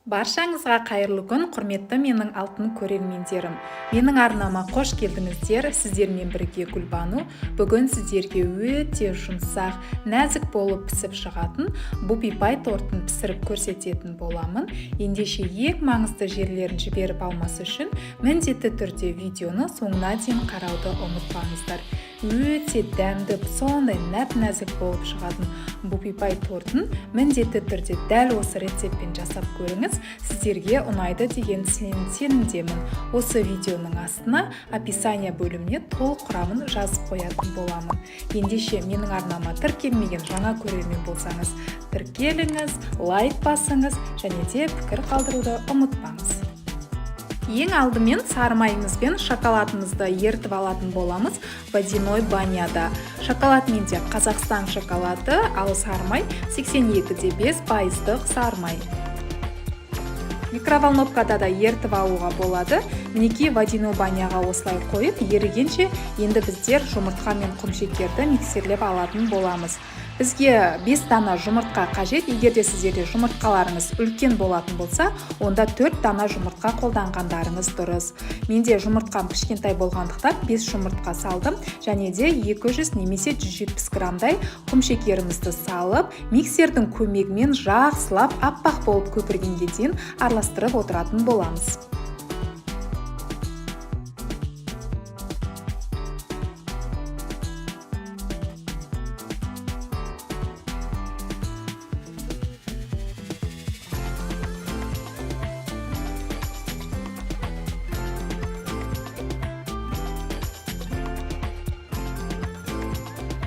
Баршаңызға қайырлы күн, құрметті менің алтын көрермендерім. Менің арнама қош келдіңіздер. Сіздермен бірге Гүлбану. Бүгін сіздерге өте жұмсақ, нәзік болып пісіп шығатын бубипай тортын пісіріп көрсететін боламын. Ендеше ең маңызды жерлерін жіберіп алмас үшін міндетті түрде видеоны соңына дейін қарауды ұмытпаңыздар. Өте дәмді, сондай нәп-нәзік болып шығатын бубипай тортын міндетті түрде дәл осы рецептпен жасап көріңіз, сіздерге ұнайды деген сенімдемін. Осы видеоның астына описание бөліміне толық құрамын жазып қоятын боламын. Ендеше менің арнама тіркелмеген жаңа көрермен болсаңыз, тіркеліңіз, лайк басыңыз және де пікір қалдыруды ұмытпаңыз. Ең алдымен сары майымыз бен шоколадымызды ерітіп алатын боламыз водяной баняда. Шоколад менде Қазақстан шоколады, ал сары май 82,5 пайыздық сары май. Микроволновкада да ерітіп алуға болады. Мінекей, водяной баняға осылай қойып, ерігенше енді біздер жұмыртқа мен құмшекерді миксерлеп алатын боламыз. Бізге 5 дана жұмыртқа қажет. Егер де сіздерде жұмыртқаларыңыз үлкен болатын болса, онда 4 дана жұмыртқа қолданғандарыңыз дұрыс. Менде жұмыртқам кішкентай болғандықтан 5 жұмыртқа салдым және де 200 немесе 170 граммдай құмшекерімізді салып, миксердің көмегімен жақсылап аппақ болып көпіргенге дейін араластырып отыратын боламыз.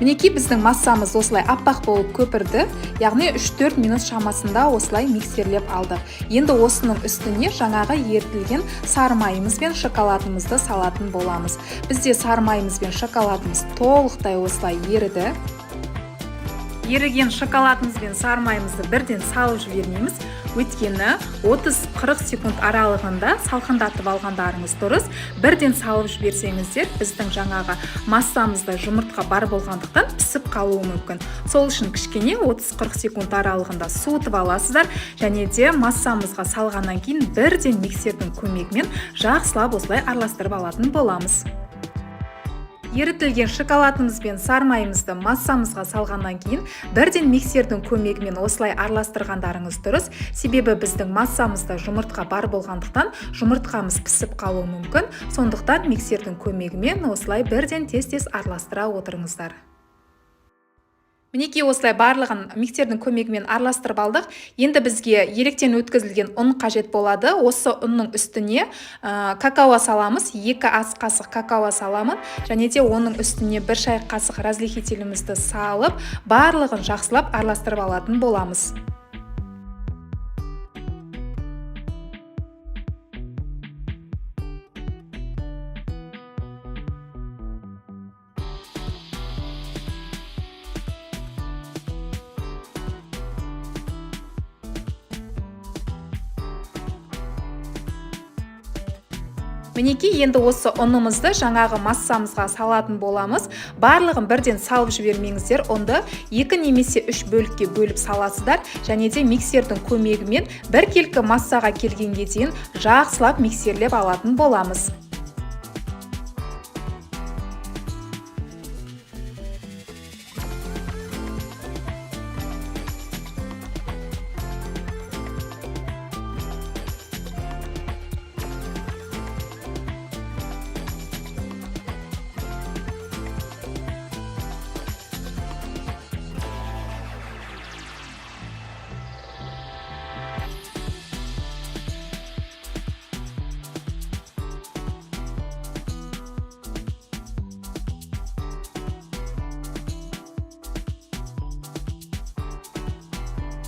Мінекей, біздің массамыз осылай аппақ болып көпірді, яғни 3-4 минут шамасында осылай миксерлеп алдық. Енді осының үстіне жаңағы ерітілген сары майымыз бен шоколадымызды салатын боламыз. Бізде сары майымыз бен шоколадымыз толықтай осылай еріді. Еріген шоколадымыз бен сары майымызды бірден салып жібермейміз, өйткені 30-40 секунд аралығында салқындатып алғандарыңыз дұрыс. Бірден салып жіберсеңіздер, біздің жаңағы массамызда жұмыртқа бар болғандықтан пісіп қалуы мүмкін. Сол үшін кішкене 30-40 секунд аралығында суытып аласыздар және де массамызға салғаннан кейін бірден миксердің көмегімен жақсылап осылай араластырып алатын боламыз. Ерітілген шоколадымыз бен сары майымызды массамызға салғаннан кейін бірден миксердің көмегімен осылай араластырғандарыңыз дұрыс, себебі біздің массамызда жұмыртқа бар болғандықтан жұмыртқамыз пісіп қалуы мүмкін. Сондықтан миксердің көмегімен осылай бірден тез-тез араластыра отырыңыздар. Мінекей, осылай барлығын миксердің көмегімен араластырып алдық. Енді бізге електен өткізілген ұн қажет болады. Осы ұнның үстіне какао саламыз. 2 ас қасық какао саламын және де оның үстіне 1 шай қасық разрыхлителімізді салып, барлығын жақсылап араластырып алатын боламыз. Мінекей, енді осы ұнымызды жаңағы массамызға салатын боламыз. Барлығын бірден салып жібермеңіздер, ұнды 2 немесе 3 бөлікке бөліп саласыздар және де миксердің көмегімен біркелкі массаға келгенге дейін жақсылап миксерлеп алатын боламыз.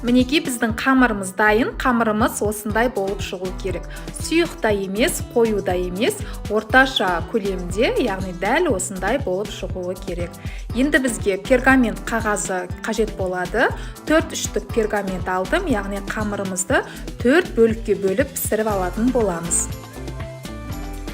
Мінекей, біздің қамырымыз дайын. Қамырымыз осындай болып шығу керек. Сұйық та емес, қою да емес, орташа көлемде, яғни дәл осындай болып шығуы керек. Енді бізге пергамент қағазы қажет болады. 4 үштік пергамент алдым, яғни қамырымызды 4 бөлікке бөліп пісіріп алатын боламыз.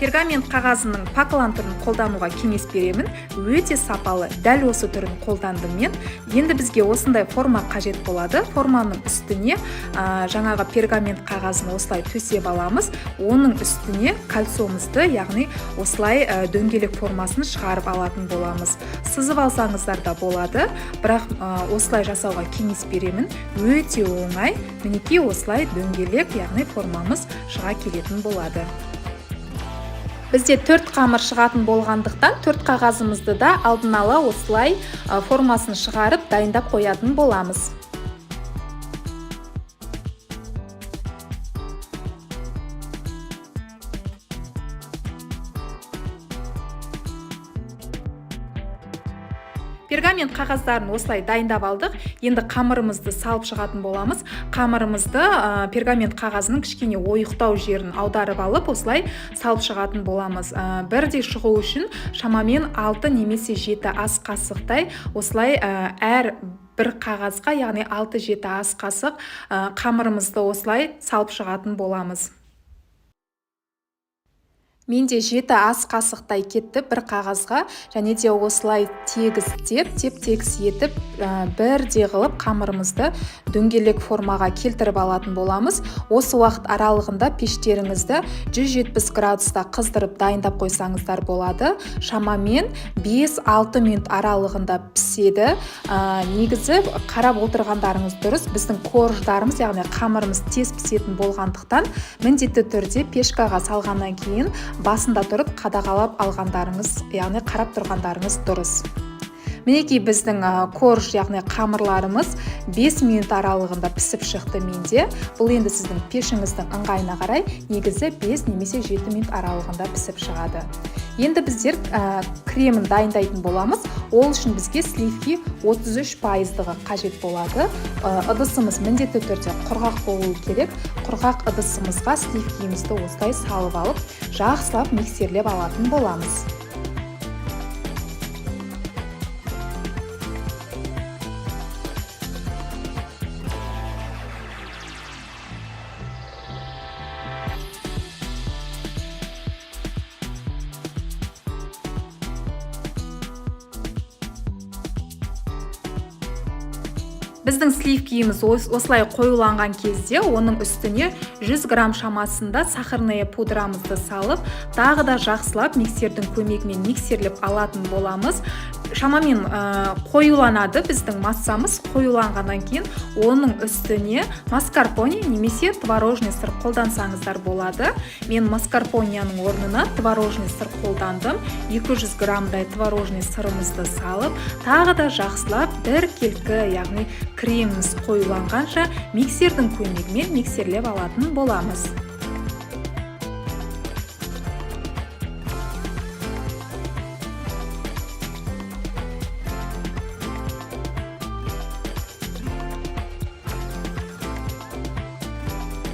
Пергамент қағазының паклан түрін қолдануға кеңес беремін. Өте сапалы, дәл осы түрін қолдандым мен. Енді бізге осындай форма қажет болады. Форманың үстіне жаңағы пергамент қағазын осылай төсеп аламыз. Оның үстіне кольцомызды, яғни осылай дөңгелек формасын шығарып алатын боламыз. Сызып алсаңыздар да болады, бірақ осылай жасауға кеңес беремін. Өте оңай. Мінекей осылай дөңгелек, яғни формамыз шыға келетін болады. Бізде 4 қамыр шығатын болғандықтан 4 қағазымызды да алдын ала осылай формасын шығарып дайындап қоятын боламыз. Пергамент қағаздарын осылай дайындап алдық. Енді қамырымызды салып шығатын боламыз. Қамырымызды пергамент қағазының кішкене ойықтау жерін аударып алып, осылай салып шығатын боламыз. Бірдей шығу үшін шамамен 6 немесе 7 ас қасықтай осылай әр бір қағазға, яғни 6-7 ас қасық қамырымызды осылай салып шығатын боламыз. Менде 7 ас қасықтай кетті бір қағазға, және де осылай тегістеп, теп-тегіс етіп, бірдей қылып қамырымызды дөңгелек формаға келтіріп алатын боламыз. Осы уақыт аралығында пештеріңізді 170 градуста қыздырып дайындап қойсаңыздар болады. Шамамен 5-6 минут аралығында піседі. Негізі қарап отырғандарыңыз дұрыс, біздің корждарымыз, яғни қамырымыз тез пісетін болғандықтан міндетті түрде пешкаға салғаннан кейін басында тұрып қадағалап алғандарыңыз, яғни қарап тұрғандарыңыз дұрыс. Мінекей біздің корж, яғни қамырларымыз 5 минут аралығында пісіп шықты менде. Бұл енді сіздің пешіңіздің ыңғайына қарай негізі 5 немесе 7 минут аралығында пісіп шығады. Енді біздер кремін дайындайтын боламыз. Ол үшін бізге сливки 33%-дығы қажет болады. Ыдысымыз міндетті түрде құрғақ болуы керек. Құрғақ ыдысымызға сливкиімізді осылай салып алып, жақсылап миксерлеп алатын боламыз. Біздің сливкиіміз осылай қоюланған кезде оның үстіне 100 грамм шамасында сахарная пудрамызды салып, тағы да жақсылап миксердің көмегімен миксерлеп алатын боламыз. Шамамен қоюланады біздің массамыз. Қоюланғаннан кейін оның үстіне маскарпоне немесе творожный сыр қолдансаңыздар болады. Мен маскарпонияның орнына творожный сыр қолдандым. 200 граммдай творожный сырымызды салып, тағы да жақсылап біркелкі, яғни креміміз қоюланғанша миксердің көмегімен миксерлеп алатын боламыз.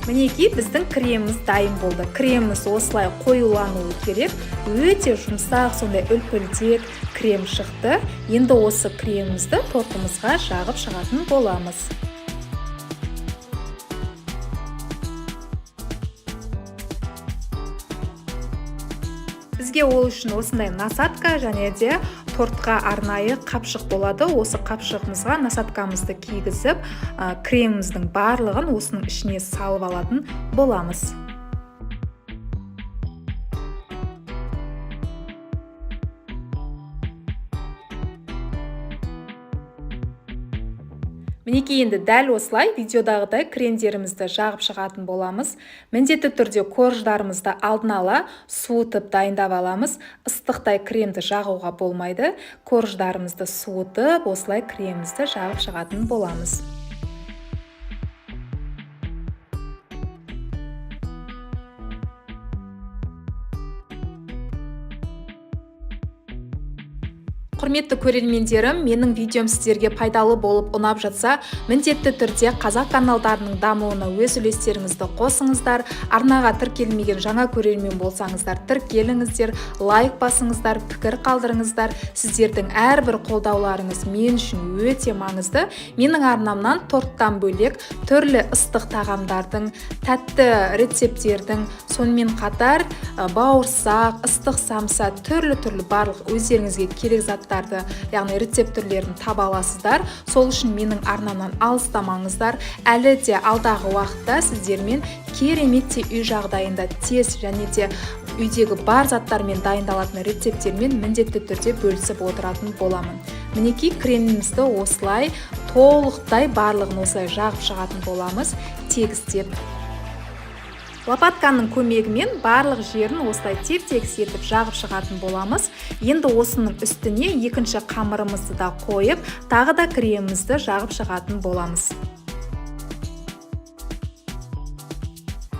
Мінекей біздің креміміз дайын болды. Креміміз осылай қоюлануы керек. Өте жұмсақ, сондай үлпілдек крем шықты. Енді осы кремімізді тортымызға жағып шығатын боламыз. Бізге ол үшін осындай насадка және де тортқа арнайы қапшық болады. Осы қапшығымызға насадкамызды кигізіп, креміміздің барлығын осының ішіне салып алатын боламыз. Мінекей енді дәл осылай видеодағыдай кремдерімізді жағып шығатын боламыз. Міндетті түрде корждарымызды алдын ала суытып дайындап аламыз. Ыстықтай кремді жағуға болмайды. Корждарымызды суытып, осылай кремімізді жағып шығатын боламыз. Құрметті көрермендерім, менің видеом сіздерге пайдалы болып ұнап жатса, міндетті түрде қазақ каналдарының дамуына өз үлестеріңізді қосыңыздар. Арнаға тіркелмеген жаңа көрермен болсаңыздар, тіркеліңіздер, лайк басыңыздар, пікір қалдырыңыздар. Сіздердің әрбір қолдауларыңыз мен үшін өте маңызды. Менің арнамнан торттан бөлек түрлі ыстық тағамдардың, тәтті рецепттердің, сонымен қатар бауырсақ, ыстық самса, түрлі-түрлі барлық өздеріңізге керек заттарды, яғни рецепт түрлерін таба аласыздар. Сол үшін менің арнамнан алыстамаңыздар. Әлі де алдағы уақытта сіздермен кереметтей үй жағдайында тез және де үйдегі бар заттармен дайындалатын рецепттермен міндетті түрде бөлісіп отыратын боламын. Мінекей, кремімізді осылай толықтай барлығын осылай жағып шығатын боламыз, тегістеп. Лопатканың көмегімен барлық жерін осылай теп-тегіс етіп жағып шығатын боламыз. Енді осының үстіне екінші қамырымызды да қойып, тағы да кремімізді жағып шығатын боламыз.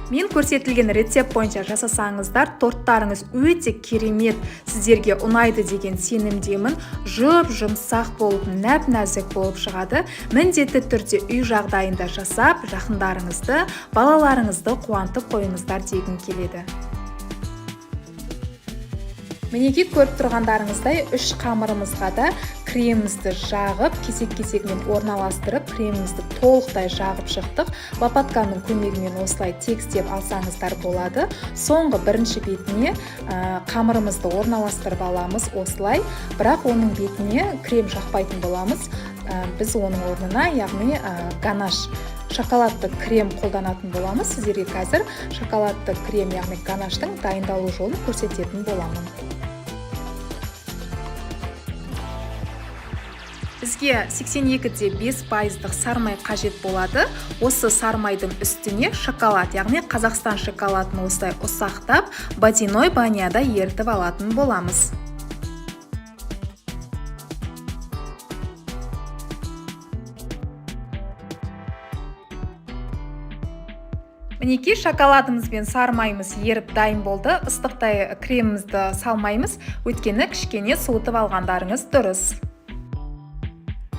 Мен көрсетілген рецепт бойынша жасасаңыздар, торттарыңыз өте керемет, сіздерге ұнайды деген сенімдемін. Жұп-жұмсақ болып, нәп-нәзік болып шығады. Міндетті түрде үй жағдайында жасап, жақындарыңызды, балаларыңызды қуантып қойыңыздар дегім келеді. Мінекей, көріп тұрғандарыңыздай, үш қамырымызға да кремімізді жағып, кесек-кесегімен орналастырып, кремімізді толықтай жағып шықтық. Лопатканың көмегімен осылай тегістеп алсаңыздар болады. Соңғы бірінші бетіне қамырымызды орналастырып аламыз осылай, бірақ оның бетіне крем жақпайтын боламыз. Біз оның орнына, яғни ганаш, шоколадты крем қолданатын боламыз. Сіздерге қазір шоколадты крем, яғни ганаштың дайындалу жолын көрсететін боламын. Бізге 82,5% сарымай қажет болады. Осы сарымайдың үстіне шоколад, яғни Қазақстан шоколадын осылай ұсақтап, водяной баняда ерітіп алатын боламыз. Мінекей, шоколадымыз бен сарымайымыз еріп дайын болды. Ыстықтай кремімізді салмаймыз, өйткені кішкене суытып алғандарыңыз дұрыс.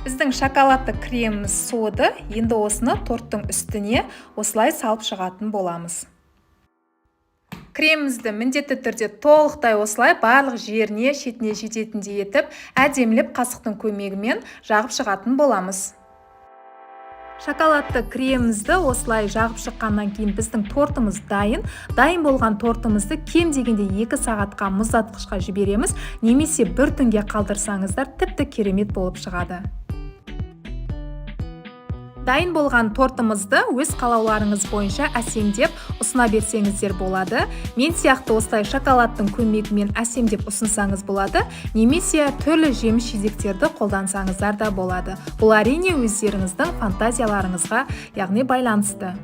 Біздің шоколадты креміміз суыды. Енді осыны торттың үстіне осылай салып шығатын боламыз. Кремімізді міндетті түрде толықтай осылай барлық жеріне, шетіне жететіндей етіп, әдемілеп қасықтың көмегімен жағып шығатын боламыз. Шоколадты кремімізді осылай жағып шыққаннан кейін біздің тортымыз дайын. Дайын болған тортымызды кем дегенде 2 сағатқа мұздатқышқа жібереміз, немесе бір түнге қалдырсаңыздар тіпті керемет болып шығады. Дайын болған тортымызды өз қалауларыңыз бойынша әсемдеп ұсына берсеңіздер болады. Мен сияқты осылай шоколадтың көмегімен әсемдеп ұсынсаңыз болады, немесе түрлі жеміс жидектерді қолдансаңыздар да болады. Бұл әрине өздеріңіздің фантазияларыңызға, яғни байланысты.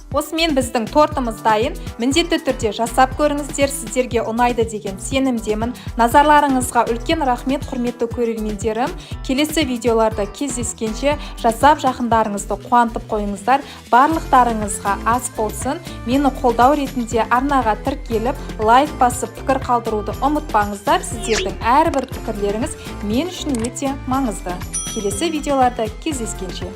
Осымен біздің тортымыз дайын. Міндетті түрде жасап көріңіздер, сіздерге ұнайды деген сенімдемін. Назарларыңызға үлкен рахмет, құрметті көрермендерім. Келесі видеоларда кездескенше жасап жақындарыңызды қуантып қойыңыздар. Барлықтарыңызға ас болсын. Мені қолдау ретінде арнаға тіркеліп, лайк басып, пікір қалдыруды ұмытпаңыздар. Сіздердің әрбір пікірлеріңіз мен үшін өте маңызды. Келесі видеоларда кездескенше.